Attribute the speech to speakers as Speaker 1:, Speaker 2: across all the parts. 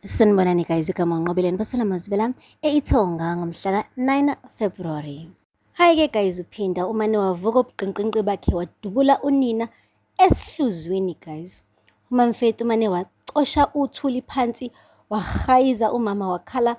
Speaker 1: Sanibonani guys, igama uNqobeleni Basela Mazibela e-Ithonga ngomhla ka-9 February. Hhayi-ke guys, uphinda umane wavuka ubugqinqinqi bakhe wadubula unina esihluzwini guys. UMamfeti umane wacosha uthuli phansi wahayiza umama wakhala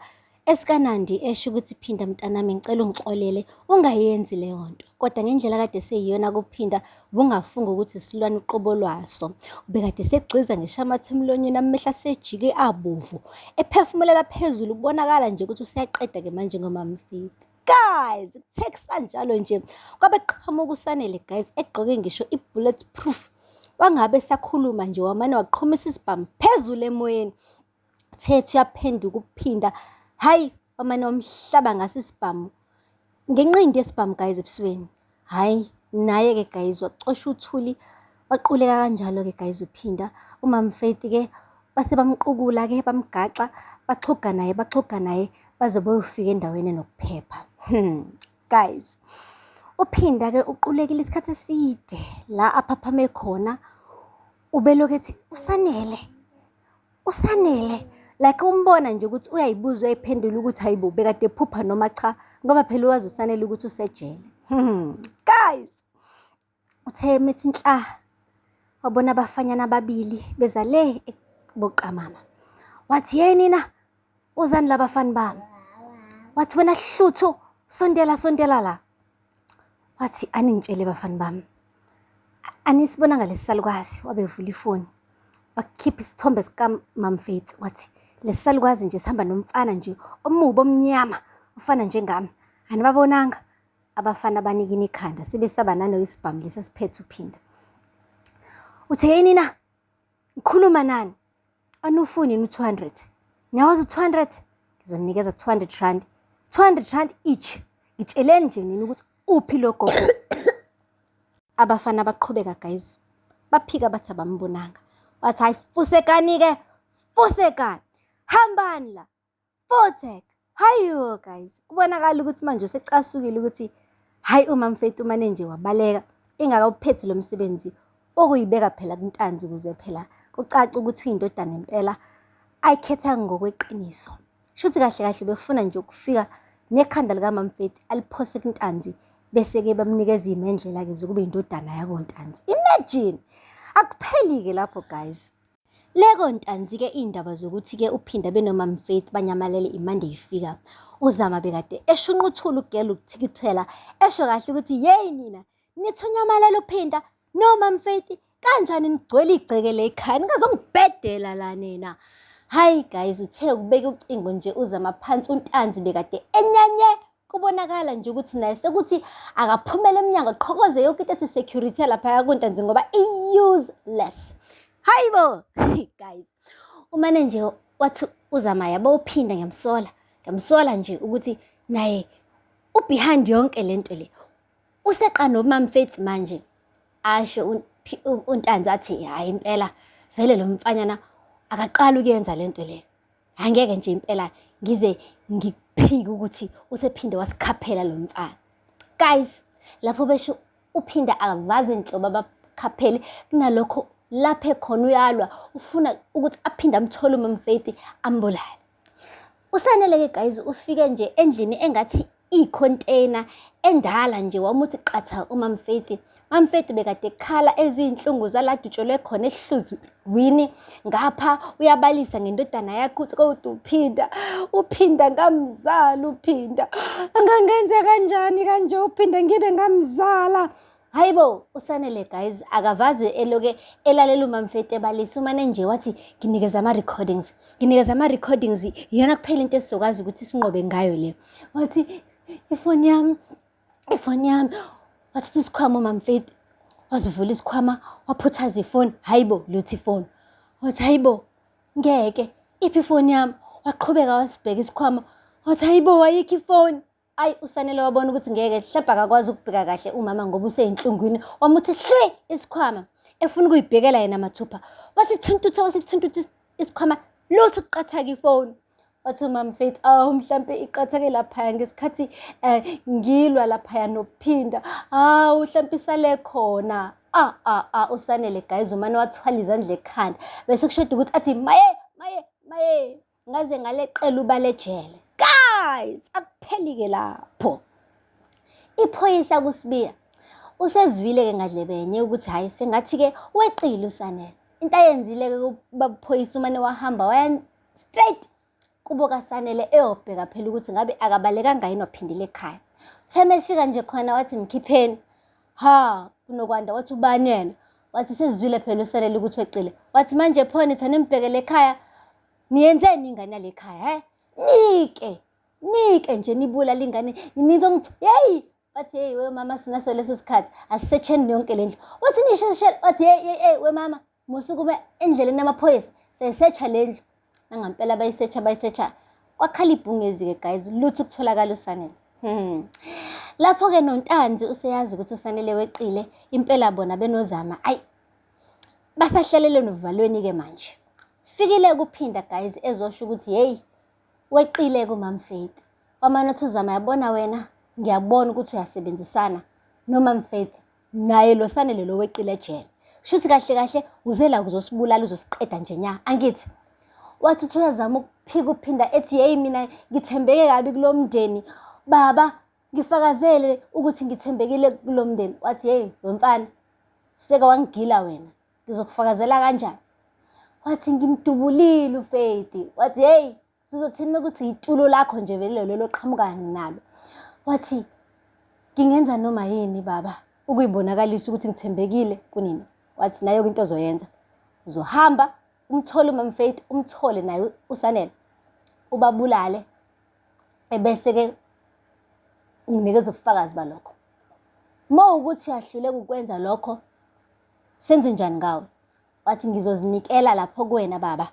Speaker 1: Esikanandi esho ukuthi phinda mntanami ngicela ungixolele ungayenzi leyo nto. Kodwa ngendlela kade seyiyona kuphinda ubungafunga ukuthi isilwane uqobo lwaso. Ubekade segxiza ngisho amathe emlonyeni amehlo asejike abovu. Ephefumulela phezulu kubonakala nje ukuthi useyaqeda-ke manje ngomamfiti. Guys, kuthe kusanjalo nje kwabe qhamuka uSanele guys egqoke ngisho i-bullet proof. Wangabe esakhuluma nje wamane waqhumisa isibhamu phezulu emoyeni. Uthethe uyaphenduka ukuphinda hayi wamane wamhlaba ngaso isibhamu ngenqindi yesibhamu guys ebusweni. Hhayi naye-ke guys wacosha uthuli waquleka kanjalo-ke guys uphinda. UMamFaith-ke base bamqukula-ke bamgaxa baxhuga naye baxhuga naye baze bayofika endaweni enokuphepha. Guys, uphinda-ke uqulekile isikhathi eside la aphaphame khona ubelokhu ethi uSanele uSanele like umbona nje ukuthi uyayibuza uyayiphendula ukuthi hayibo bekade ephupha noma cha ngoba phela uwazi uSanele ukuthi usejele. Guys, uthe methi nhla wabona abafanyana ababili beza le boqamama. Wathi hey nina uzani labafana bami. Wathi wena hluthu sondela sondela la. Wathi aningitshele bafana bami. Anisibonanga lesi salukazi wabevula ifoni. Wakhipha isithombe sikaMam Faith wathi lesi salukazi nje sihamba nomfana nje omubi omnyama ofana njengami. Anibabonanga? Abafana banikina ikhanda sebesaba nanoyisibhamu lesi esiphethe uphinda. Uthe hey nina ngikhuluma nani? Anufuni yini u-200? Niyawazi u-200? Ngizoninikeza 200 rand. 200 rand each. Ngitsheleni nje nina ukuthi uphi lo gogo. Abafana baqhubeka guys. Baphika bathi abambonanga. Wathi hayi fusekani-ke, fusekani. Hambani la. Futsek. Hayiwo guys, kubonakala ukuthi manje usecasukile ukuthi hayi uMamfeti umane nje wabaleka engakawuphethi lo msebenzi okuyibeka phela kuNtanzi ukuze phela kucace ukuthi uyindodana impela ayikhetha ngokweqiniso. Shuthi kahle kahle befuna nje ukufika nekhanda likaMamfeti aliphose kuNtanzi bese-ke bamnikeza iy'mendlela-ke zokuba indodana yakoNtanzi. Imagine! Akupheli-ke lapho guys. Leko Ntanzi-ke iy'ndaba zokuthi-ke uPhinda benoMam Faith banyamalele iMonday ifika. UZama bekade eshunquthula ugela ukuthikithela esho kahle ukuthi yeyi nina nithi unyamalele uPhinda noMam Faith kanjani nigcwele igceke le ekhaya ningazongibhedela la nina. Hayi guys uthe ukubeka ucingo nje uZama phansi uNtanzi bekade enyanye kubonakala nje ukuthi naye sekuthi akaphumele emnyango aqhokoze yonke into ethi security yalaphaya kuNtanzi ngoba i-useless. Hayi bo guys, umane nje wathi uZama yabo uphinda ngiyamsola, ngiyamsola nje ukuthi naye ubehind yonke lento le. Useqa noMamFaith manje asho uNtanzi athi hhayi impela vele lo mfanyana akaqali ukuyenza lento le. Angeke nje impela ngize ngikuphike ukuthi usephinde wasikhaphela lo mfana. Guys, lapho besho uphinda akavaze nhlobo abakhaphele kunalokho lapho ekhona uyalwa ufuna ukuthi aphinde amthole uMamFaith ambulale. Usanele-ke guys ufike nje endlini engathi i-container endala nje wamuthi qatha uMamFaith. MamFaith bekade ekhala ezwe iy'nhlungu zala adutshelwe khona ehluzwini ngapha uyabalisa ngendodana yakhe ukuthi kodwa uphinda uphinda ngamzala uphinda angangenza kanjani kanje uphinda ngibe ngamzala. Hayi bo uSanele guys akavaze eloke elalela uMamfeti ebalisa umane nje wathi nginikeza ama-recordings nginikeza ama-recordings iyona kuphela into esizokwazi ukuthi sinqobe ngayo le wathi ifoni yami ifoni yami wathatha isikhwama uMamfeti wazivula isikhwama waphuthaza ifoni hayi bo lutho ifoni wathi hayi bo ngeke iphi ifoni yami waqhubeka wasibheka isikhwama wathi hayi bo ayikho ifoni Ayi uSanele wabona ukuthi ngeke mhlawumbe akakwazi ukubheka kahle umama ngoba useyinhlungwini wamuthi hlwi isikhwama efuna ukuyibhekela yena mathupha wasithuntutha wasithuntutha isikhwama lutho kuqathaka ifoni wathi umama Faith awu mhlampe iqathake laphaya ngesikhathi um ngilwa laphaya nokuphinda hawu mhlampe isale khona ah ah ah uSanele guys umane wathwala izandla ekhanda bese kushoda ukuthi athi maye maye maye. Ngaze ngaleqela ubala ejele. Guys, akupheli-ke lapho. Iphoyisa kuSibiya usezwile-ke ngadlebenye ukuthi hhayi sengathi-ke weqile uSanele. Into ayenzile-ke kubaphoyisa umane wahamba waya straight kubo kaSanele eyobheka phela ukuthi ngabe akabalekanga yini waphindela ekhaya. Uthe uma efika nje khona wathi mkhipheni. Ha, uNokwanda wathi ubani yena? Wathi sezwile phela uSanele ukuthi weqile. Wathi manje pho nithi animbhekele ekhaya niyenzeni ingane yale khaya he? Nike nike nje nibulala ingane nizongithi yeyi wathi heyi we mama sinaso leso sikhathi asisetsheni yonke le ndlu wathi nisheshele wathi heyi heyi hey we mama musukume endleleni yamaphoyisa siyayisetsha le ndlu nangampela bayisetsha bayisetsha kwakhala ibhungezi-ke guys lutho ukutholakala uSanele. Lapho-ke noNtanzi useyazi ukuthi uSanele weqile impela bona benoZama ayi basahlalele novalweni-ke manje. Fikile kuphinda guys ezosho ukuthi hey weqile kumam Faith. Wamane uthi uZama yabona wena ngiyabona ukuthi uyasebenzisana nomam Faith naye lo Sanele lo weqile ejele. Shuthi kahle kahle uze la kuzosibulala uzosiqeda nje nya angithi. Wathi uthi uyazama ukuphika uphinda ethi hey mina ngithembeke kabi kulo mndeni baba ngifakazele ukuthi ngithembekile kulo mndeni. Wathi hey wemfana useke wangigila wena ngizokufakazela kanjani? Wathi ngimdubulile uFaith. Wathi hey sizothini mekuthi yitulo lakho nje vele lelo loqhamuka nalo. Wathi ngingenza noma yini baba ukuyibonakalisa ukuthi ngithembekile kunina. Wathi nayo into ozoyenza uzohamba umthole umam Faith umthole naye uSanele ubabulale ebese-ke unginikeza ubufakazi balokho. Uma ukuthi ahluleka ukwenza lokho senze njani ngawe? Wathi ngizozinikela lapho kuwena baba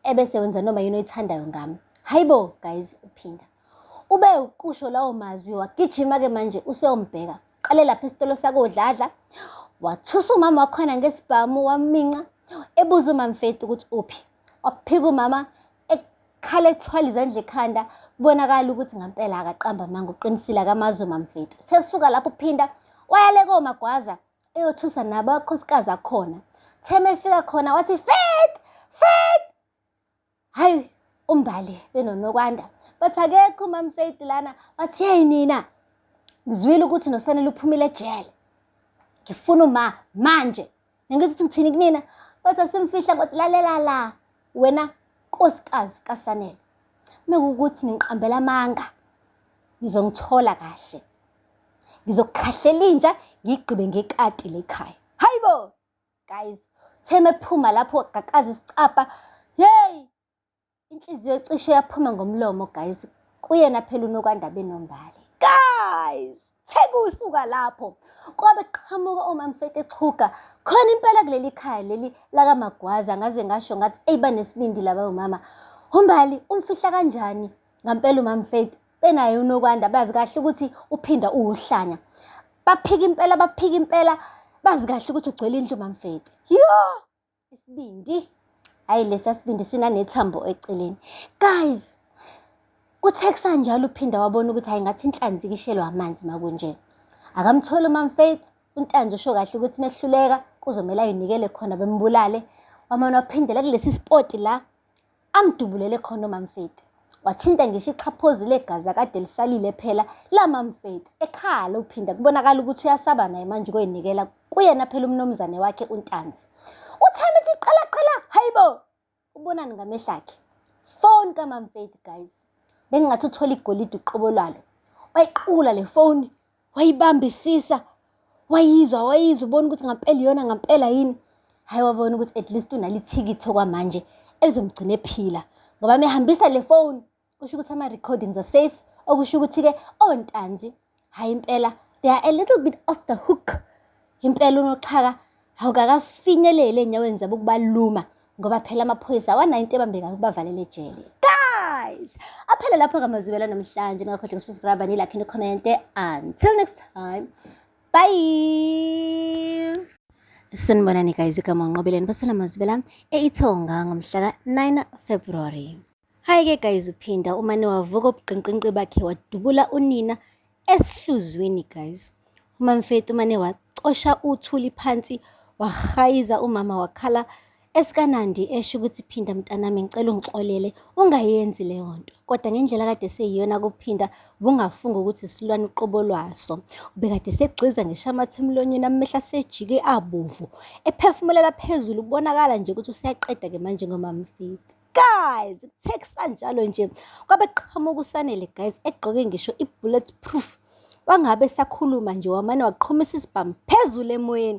Speaker 1: ebese wenza noma yini oyithandayo ngami. Hayibo guys uphinda. Ube ukusho lawo mazwi wagijima-ke manje useyombheka. Qale lapha esitolo sakoDladla wathusa umama wakhona ngesibhamu waminca ebuza umamfeti ukuthi uphi. Waphika umama ekhala ethwala izandla ekhanda kubonakala ukuthi ngampela akaqamba amanga uqinisile akamazi umamfeti. Sesuka lapho uphinda wayale koMagwaza eyothusa nabo akhosikazi akhona. Theme efika khona wathi Faith! Faith! Hayi uMbali benoNokwanda bathi akekho umam Faith lana wathi hey nina ngizwile ukuthi noSanele uphumile ejele ngifuna uma manje ngithi ukuthi ngithini kunina bathi asimfihla kwathi lalela la wena nkosikazi kaSanele mekuwukuthi ningiqambela amanga nizongithola kahle ngizokukhahlela inja ngiyigqibe ngekati lekhaya hayibo guys theme ephuma lapho gakaza isicabha hey inhliziyo cishe yaphuma ngomlomo guys kuyena phela uNokwanda benoMbali guys thekusuka lapho kwabe qhamuka omamfete echuga khona impela kuleli khaya leli lakaMagwaza ngaze ngasho ngathi eyi banesibindi laba omama uMbali umfihla kanjani ngampela umamfete benaye uNokwanda bazi kahle ukuthi uphinda uwuhlanya baphika impela baphika impela bazi kahle ukuthi ugcwele indlu mamfete yo isibindi hayi lesa sibindi sinanethambo eceleni guys kuthe kusanjalo uphinda wabona ukuthi hayi ngathi inhlanzi ikishelwa amanzi makunje akamtholi umamfaith uNtanzi usho kahle ukuthi mehluleka kuzomele ayinikele khona bembulale wamane waphindela kulesi spoti la amdubulele khona uMamfeti. Wathinta ngisho ixhaphozi legazi akade lisalile phela laMamfeti. Ekhala uphinda kubonakala ukuthi uyasaba naye manje ukoyinikela kuyena phela umnumzane wakhe uNtanzi. Uthami ethi qala qala hayibo ubonani ngamehlo akhe. Phone kaMamfeti guys. Bengingathi uthola igolide uqobo lwalo. Wayiqula le phone wayibambisisa wayizwa wayizwa ubona ukuthi ngampela iyona ngampela yini hhayi wabona ukuthi at least unalo ithikithi okwamanje elizomgcina ephila ngoba mehambisa le phone kusho ukuthi ama-recordings are-safe okusho ukuthi-ke ontanzi hhayi impela they are a little bit off the hook impela unoxhaka awukakafinyeleli ey'nyaweni zabo ukubaluma ngoba phela amaphoyisa awanayo into ebambekayo ukubavalele ejele guys aphele lapho kamazibela namhlanje ningakhohlwa ukusubscribe nilike nikhomente until next time bye Sanibonani guys, igama uNqobeleni basela Mazibela e-Ithonga ngomhla ka-9 February. Hhayi-ke guys uphinda umane wavuka ubugqinqinqi bakhe wadubula unina esihluzwini guys. UMamfeti umane wacosha uthuli phansi wahayiza umama wakhala EsikaNandi esho ukuthi Phinda mntanami ngicela ungixolele ungayenzi leyo nto. Kodwa ngendlela kade seyiyona kuPhinda ubungafunga ukuthi isilwane uqobo lwaso. Ubekade segxiza ngisho amathe emlonyeni amehlo asejike abovu. Ephefumulela phezulu kubonakala nje ukuthi useyaqeda-ke manje ngomamfithi. Guys, kuthe kusanjalo nje kwabe qhamuka uSanele guys egqoke ngisho i-bullet proof. Wangabe esakhuluma nje wamane waqhumisa isibhamu phezulu emoyeni.